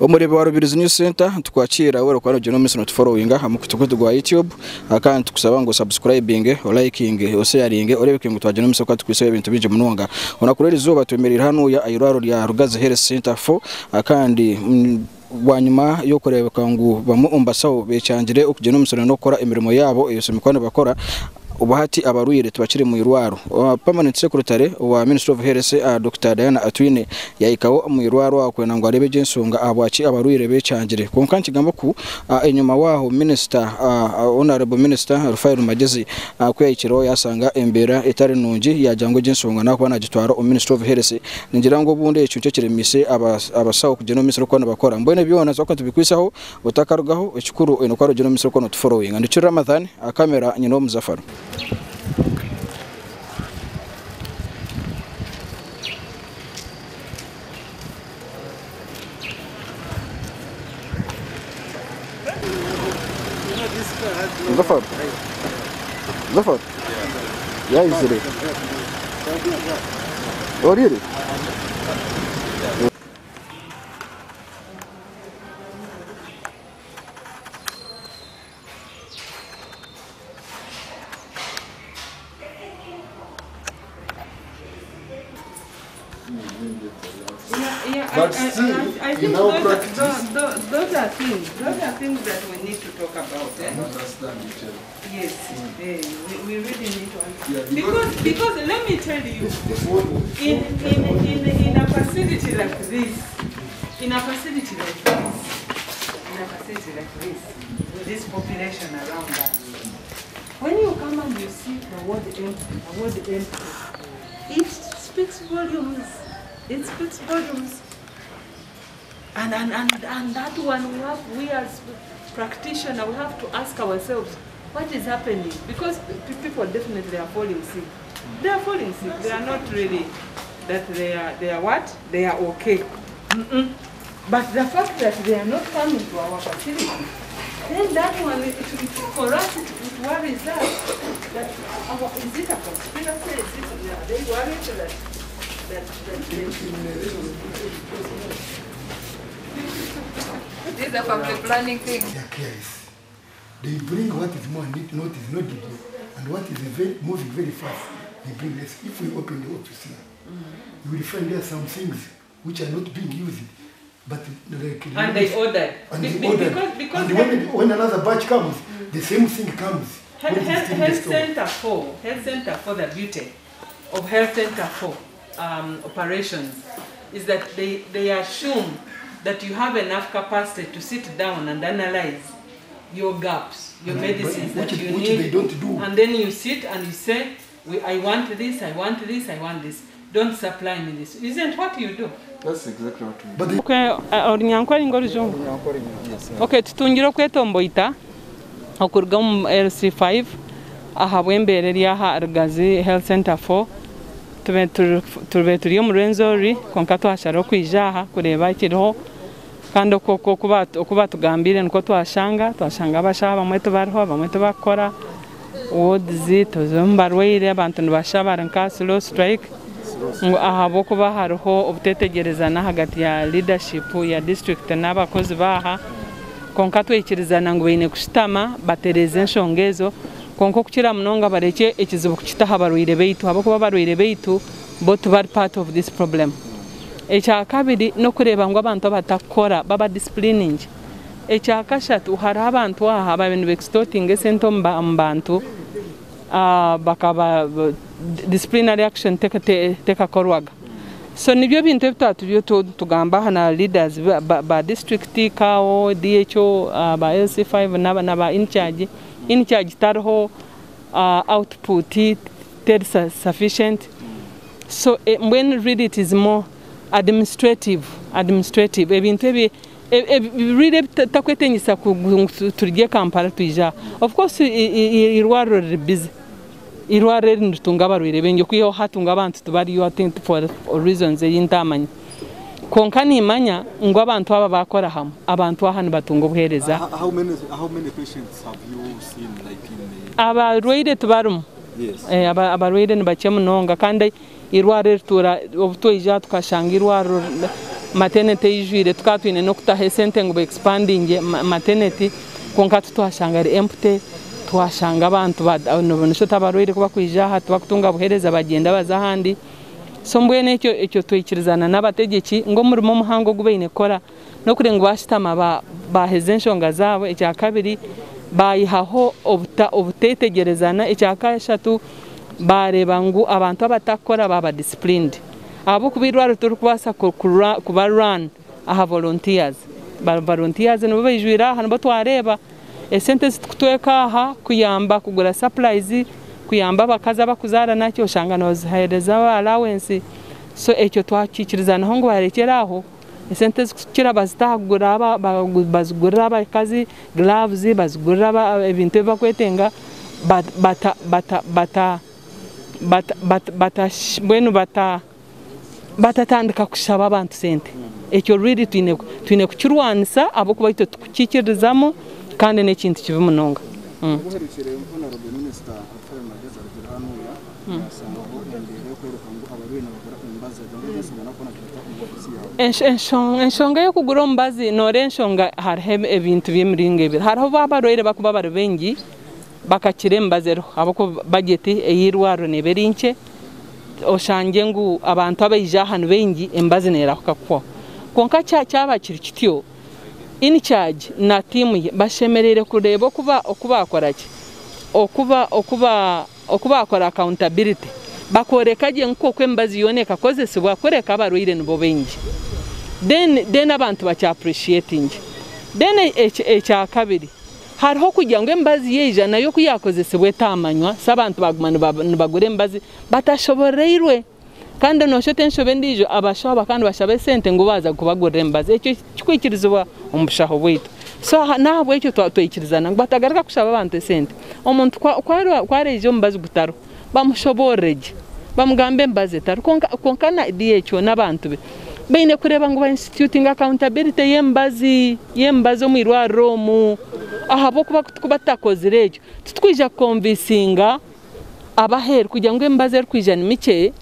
Omureebi wa Rubirizi News Center nitukwakiira waaba orikuba noogyenda omu maisho notuforowinga aha mukutu gwaitu gwa YouTube kandi nitukusaba ngu osubscribinge, olikinge, osheyaringe oreebeke ngu twagyenda omu maisho kandi tukwiseho ebintu bingi munonga. Olunaku rw'erizooba twemereire hanuya aha irwariro rya Rugazi Health Center 4 kandi bwanyima y'okureebeka ngu bamwe omu bashaho bekyangire okugyenda omu mishono n'okukora emirimo yaabo ei bashemereire kuba nibakora, Obu hati abarwaire tibakiri mu irwaro. Permanent Secretary owa Ministry of Health, Dokita Diana Atwine yahikaho omu irwaro aho kwenda ngu areebe gye enshonga ahabwaki abarwaire bekyangire. Kwonka nikigambwa ku enyima waaho Minisita, Honourable Minister Rufai Magyezi ku yahikireho yashanga embeera etari nungi yagira ngu egi enshonga nakuba nagitwara omu Ministry of Health. Ningira ngu obundi ekyo nikyo kiremiise abashaho kugyenda omu maisho kuba nibakora. Mbwenu byona nituba nitubikwisaho. Otakarugaho, ekikuru oine kuba orugyenda omu maisho orikuba notuforowinga. Ndi Kiri Ramadhan, aha kamera nyine Muzafaru. Muzafaru, Muzafaru, yaizire. Oriire? Yeah, But I, still, I, I in think our those, practice- those are things, those are things that we need to talk about. Eh? Understand each other. Yes, eh, we really need to understand. Yeah, because- because let me tell you, This one was in a facility like this, in a facility like this, in a facility like this, with this population around us, when you come and you see the word empty, the word empty, it speaks volumes. It speaks volumes. And that one we as practitioner, we have to ask ourselves, what is happening? Because people definitely are falling sick. They are falling sick. They are not really that they are, they are what? They are okay. Mm-mm. But the fact that they are not coming to our facility, then that one, for us, it worries us. That our, is it a conspiracy? Is it, are they worried that, that, that they... This is a family planning thing. They are careless. They bring what is more neat, what is not needed, and what is very, moving very fast. They bring less. If we open the office here, you will find there some things which are not being used, but like And they ordered. And they ordered. Because and when another batch comes, the same thing comes. Health, When it's still in the health store. Center 4, Health Center 4, the beauty of Health Center 4 operations is that they assume that you have enough capacity to sit down and analyze your gaps, your medicines that you which need. they don't do. And then you sit and you say, I want this, I want this, I want this. Don't supply me this. Isn't what you do? That's exactly what we do. But they Okay, Orunyankore ngorujungu. Okay, tutungire okwetomboita okuruga omu LC5 ahabw'embeera eri aha Rugazi Health Center 4. Tube turi omu Rwenzori, kwonka twashara okwija aha kureeba ekiriho kandi okuba tugambire nikwo twashanga abashaho abamwe tibariho, abamwe tibakukora wards tuzimu barwaire, abantu nibashaba bari nka slow strike ngu ahabw'okuba hariho obutetegerezana hagati ya leadership ya district n'abakozi baha, kwonka tweikirizana ngu baine kushutama batereze enshonga ezo, kwonka okukira munonga barekye ekizibu kukitaha abarwaire baitu, ahabw'okuba abarwaire baitu bo tibari part of this problem. Ekya kabiri n'okureeba ngu abantu abatakukora baba disciplining. Ekya kashatu hariho abantu aha ababaire niba-extorting esente omu bantu, bakaba disciplinary action tekakorwaga. So nibyo bintu ebi twatubyo tugamba aha na leaders ba district, KO, DHO, ba LC5 n'aba in charge. In charge tariho, output teri sufficient. So when really it is more administrative. Ebintu ebi really takwetenyisa turye Kampala twija. Of course irwariro riri busy. Irwariro riri nitunga abarwaire baingi, okwihaho hatunga abantu tibariyo, I think for reasons eyintamanya. Kwonka nimanya ngu abantu aba bakora hamwe, abantu aha nibatunga obuheereza. How many patients have you seen like in the Abarwaire tibarimu. Yes. Abarwaire nibakye munonga kandi irwariro ritura obu twija tukashanga irwariro Maternity eijwire tukaba twine n'okutaho esente ngu expanding maternity, kwonka tutwashanga eri empty. Twashanga abantu nishota abarwaire kubakwija aha tibakutunga buheereza, bagyenda baza ahandi. So mbwenu ekyo twikirizana n'abategyeki ngu omurimo omuhango ogu baine kukora n'okurenga ngu bashutama baheza enshonga zaabo. Ekya kabiri, bayihaho obutetegerezana. Ekya kashatu, bareeba ngu abantu abatakukora baba disciplined, ahabw'okuba irwariro turikubaasa kuba run aha volunteers. Volunteers nibo baijwire aha, nibo twareeba esente zitukutweka aha kuyamba kugura supplies, kuyamba abakazi abakuzaara nakyo oshanga noziheereza allowance. So ekyo twakikirizanaho ngu barekyere aho, esente zikukira bazitaha kugura, bazigurira abakazi gloves, bazigurira ebintu ebi bakwetenga, bata bata bata bata bata bata mbwenu batatandika kushaba abantu sente. Ekyo really twine kukirwanisa, ahabw'okuba itwe tukukikirizamu kandi n'ekintu kibi munonga. Obuherukire Honorable Minister Alfred Magezi arugire hanuya yasangaho embeera y'okwereka ngu abarwaire nibagura emibazi egyo ensonga nakubona kireta omu ofisi yawe. Enshonga y'okugura omubazi noora enshonga, hariho ebintu by'emiringo ebiri. Hariho abarwaire bakuba bari baingi bakakira emibazi eriho, ahabw'okuba budget ey'eirwariro neeba eri nkye, oshange ngu abantu abaija aha ni baingi, emibazi neerahuka kuhwaho. Kwonka kyaba kiri kityo, in charge na tiimu ye bashemereire kureeba oku bakora ki, oku bakora accountability, bakoreka gye nk'oku emibazi yoona ekakozesibwa kureka abarwaire nibo baingi, then abantu bakya appreciating. Then ekya kabiri, hariho kugira ngu emibazi yeija nayo ku yakozesibwa etamanywa, so abantu baguma nibagura emibazi batashoboreirwe. Kandi noshota enshobe endiijo, abashaho bakandi bashaba esente ngu baza kubagurira emibazi. Ekyo kikwikirizibwa omu bushaho bwaitu. So nahabwekyo twikirizana ngu batagaruka kushaba abantu esente. Omuntu kwareija omubazi gutariho, bamushoborere gye, bamugambe emibazi etariho. Kwonka na DHO n'abantu be baine kureeba ngu ba instituting accountability y'emibazi omu irwariro omu, ahabw'okuba kuba tutakozire ekyo titukwija kukonvinsinga abaheeru kugira ngu emibazi erikwija ni mikye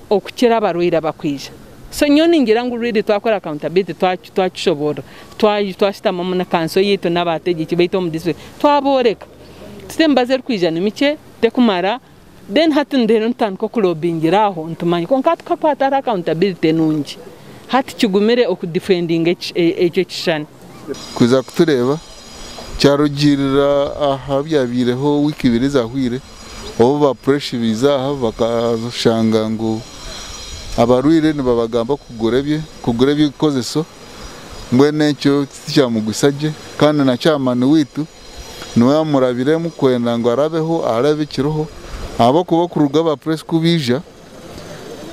okukira abarwaire abakwija. So nyowe ningira ngu really twakora accountability, twakishoborora, twashutama omu kanso yaitu n'abategyeki baitu omu district, twaboreka tuti emibazi erikwija ni mikye tekumara. Then hati ndeero nitutandika okulobingira aho ntumanye, kwonka tukakwata hariho accountability nungi, hati kigumire okudefendinga ekyo ekishushani. Kuza kutureeba kyarugirira aha byabiireho wiiki 2 ezahwire, obu ba pressure biza aha bakashanga ngu abarwaire nibabagamba kugura ebikozeso, mbwenu ekyo tikyamugwisa gye. Kandi na chairman witu niwe amurabiremu kwenda ngu arabeho arabe ekiriho, ahabw'okuba kuruga aba press kubija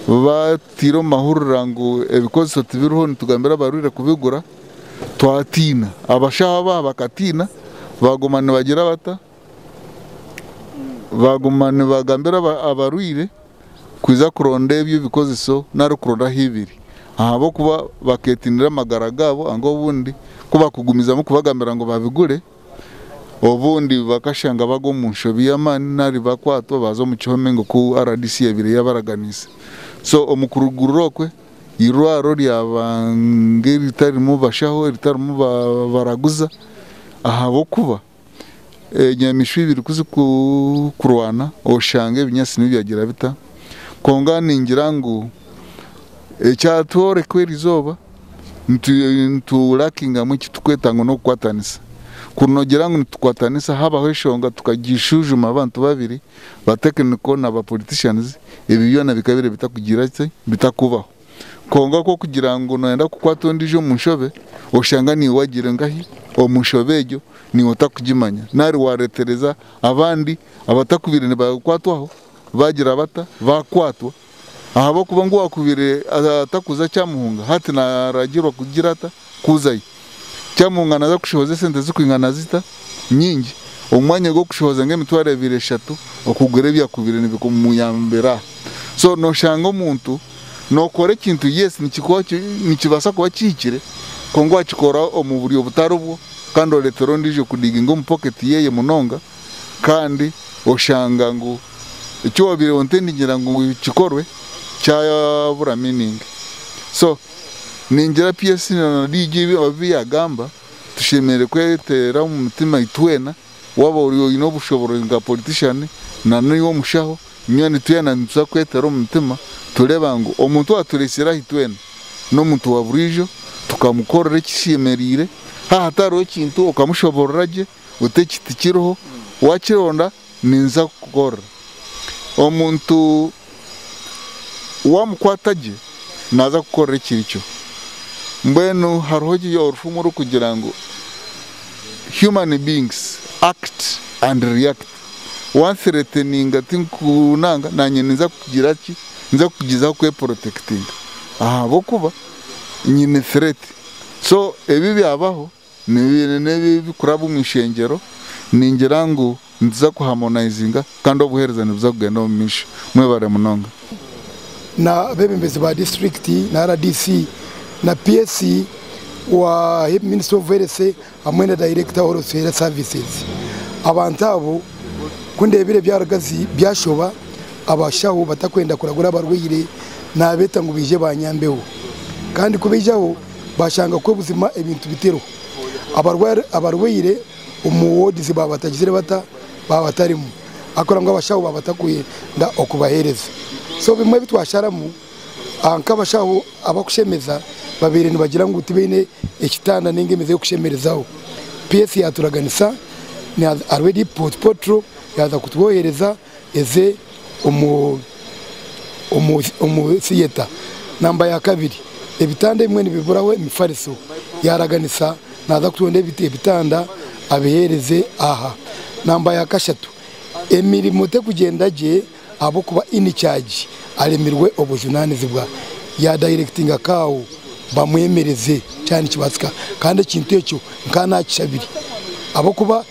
batire omu mahurira ngu ebikozeso tibiriho, nitugambira abarwaire kubigura, twatiina. Abashaho abaha bakatiina, baguma nibagira bata, baguma nibagambira abarwaire kwiza kuronda ebyo bikozeso nari kurondaho ibiri, ahabw'okuba baketinira amagara gaabo angu obundi kubakugumizamu kubagambira ngu babigure, obundi bakashanga bagwa omu nshobi y'amaani nari bakwatwa baza omu kihome ngu ku RDC ebire yabaraganise. So omu kurugurura okwe irwaro ryabanga eritarimu bashaho, eritarimu baraguza, ahabw'okuba enyamishwa ibiri kuzi kurwana oshanga ebinyasi nibyagira bita. Konga ningira ngu ekyatworeka erizooba nturakingamu ekitukweta ngu n'okukwatanisa. Kunogira ngu nitukwatanisa habaho eshonga tukagishujuma abantu babiri ba technical na ba politicians, ebi byona bikabire bitakugira ki bitakubaho. Konga ko kugira ngu noyenda kukwata ondijo omu nshobe, oshanga niwe wagira ngahi omu nshobe egyo niwe otakugimanya, nari waretereza abandi abatakubire nibakwatwaho bagira bata bakwatwa, ahabw'okuba ngu wakubire atakuza Kyamuhunga hati naragirwa kugira ata kuzayo. Kyamuhunga naza kushohoza esente zikwingana zita nyingi, omwanya gw'okushohoza ng'emitwaro 2 3 okugura ebyakubire nibikumuyambira. So noshanga omuntu nokora ekintu, yes, nikibasa kuba kihikire, kongo wakikora omu buryo butari bwo, kandi oretera ondijo kudiginga omu pocket yeye munonga, kandi oshanga ngu ekyo wabire ontendingira ngu kikorwe kyabura meaning. So Ningira PS na DG yagamba tushemere kwetera omu mutima itwena waba ori oine obushoborozi nka politician na niwe omushaho nywani twena nituza kwetera omu mutima tureba ngu omuntu aturesera itwena n'omuntu wa burijo tukamukorera ekishemerire hahatariho ekintu okamushoborora gye otekitikiroho wakironda ninza kukorera omuntu wamukwata gye naza kukorera ekirikyo. Mbwenu hariho orufumu rukugira ngu human beings act and react. One threatening tinkunanga nanye ninza kugira ki nza kugizaho kwe protecting ahabokuba nyine threat. So ebi byabaho nebi bikuraba mu ishengero ningira ngu nza kuharmonizinga kandi obuhereza nibuza kugenda mu misho. Mwebare munonga. Na bebembezi ba district na RDC na PSC wa Minister of Health hamwe na Director of Health Services. Abantu abo kundebire byaragazi byashoba abashaho batakwenda kuragura abarwaire nabeta ngu bije banyambeho kandi kubijaho bashanga ko buzima ebintu bitero abarwaire omu wards babatagizire bata babatarimu akora ngo abashaho babatakuye nda okubahereza. So bimwe bitwasharamu nk'abashaho abakushemeza babiri nibagira ngu tibine ekitanda n'engemeze yokushemerezaho. PS yaturaganisa ni already potro yaza kutwohereza eze omu theater. Namba ya kabiri ebitanda bimwe nibiburaho emifariso yaraganisa naza kutonda ebitanda abihereze aha. Namba ya kashatu emirimo tekugenda je abo kuba in charge alemirwe obujunanizibwa ya directing akawo bamwemereze cyane kibatsika kandi ekintu ekyo nkana kishabiri abo kuba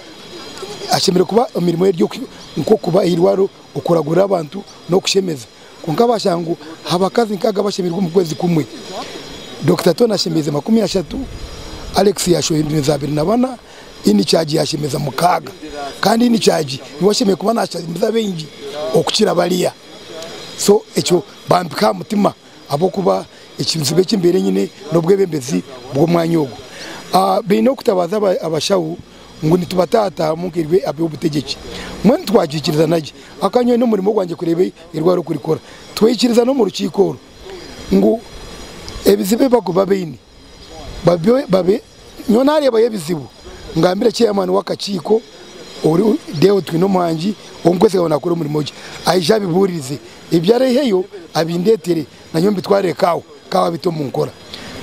ashemere kuba emirimo eryo nko kuba irwaro okuragura abantu no kushemeza konka bashangu habakazi nkaga bashemirwe mu kwezi kumwe. Dr. Tona ashemeze 30, Alex yashohemeza 24, ini charge yashemeza 6 kandi ini charge niwashemeye kuba nashemeza bengi okukira baliya. So ekyo bampika mutima abo kuba ekintu ekimbere nyine nobwebembezi bw'omwanya ogwo. Bine okutabaza abashaho ngu nitubatata munkirwe abe obutegeki mwe twagikiriza naje akanyo no murimo gwanje kurebe irwaro kurikora twikiriza no mu rukiko ngu ebizibe bakuba beine babe nyonare baye bizibu ngambire chairman wakachiko ori deo twino mwanji onkwese kabona kuri umurimo je aija biburize ibyareheyo abindetere nanyo mbitware kawo kawa bito munkora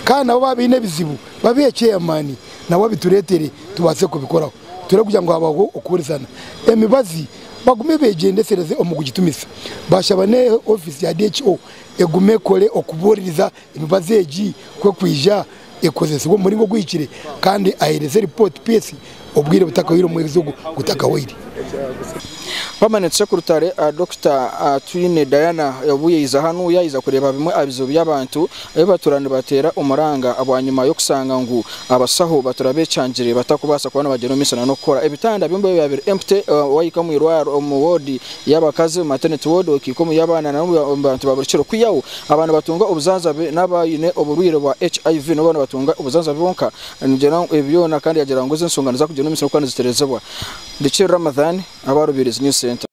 kandi nabo babine bizibu babiye chairman nabo bituretere tubatse kubikoraho ture kugira ngo habaho okurizana emibazi bagume begendesereze omukugitumisa bashaba ne office ya DHO egume kole okubuririza emibazi egi kwe kwija ekozesebwa omuringo gwikire kandi ahereze report PS obwire butakawire omwezi gutakawire. Permanent Secretary Dr. Twine Diana yabuyiza hanu yayiza kureba bimwe abizo by'abantu abaturani batera umuranga abanyuma yo kusanga ngu abasaho baturabecangire batakubasa kubana bagera misana no gukora ebitanda byombe byabiri empty wayika mu irwaro mu ward y'abakazi maternity ward okikomu y'abana n'abantu baburikiro kuyawo abantu batunga obuzanzabe n'abayine oburwire bwa HIV n'abana batunga obuzanzabe bonka ngira ebyona kandi yagira ngo zensongano za kugena misana kandi ziterezebwa. Ndikira Ramadhan abarubirizi News Center.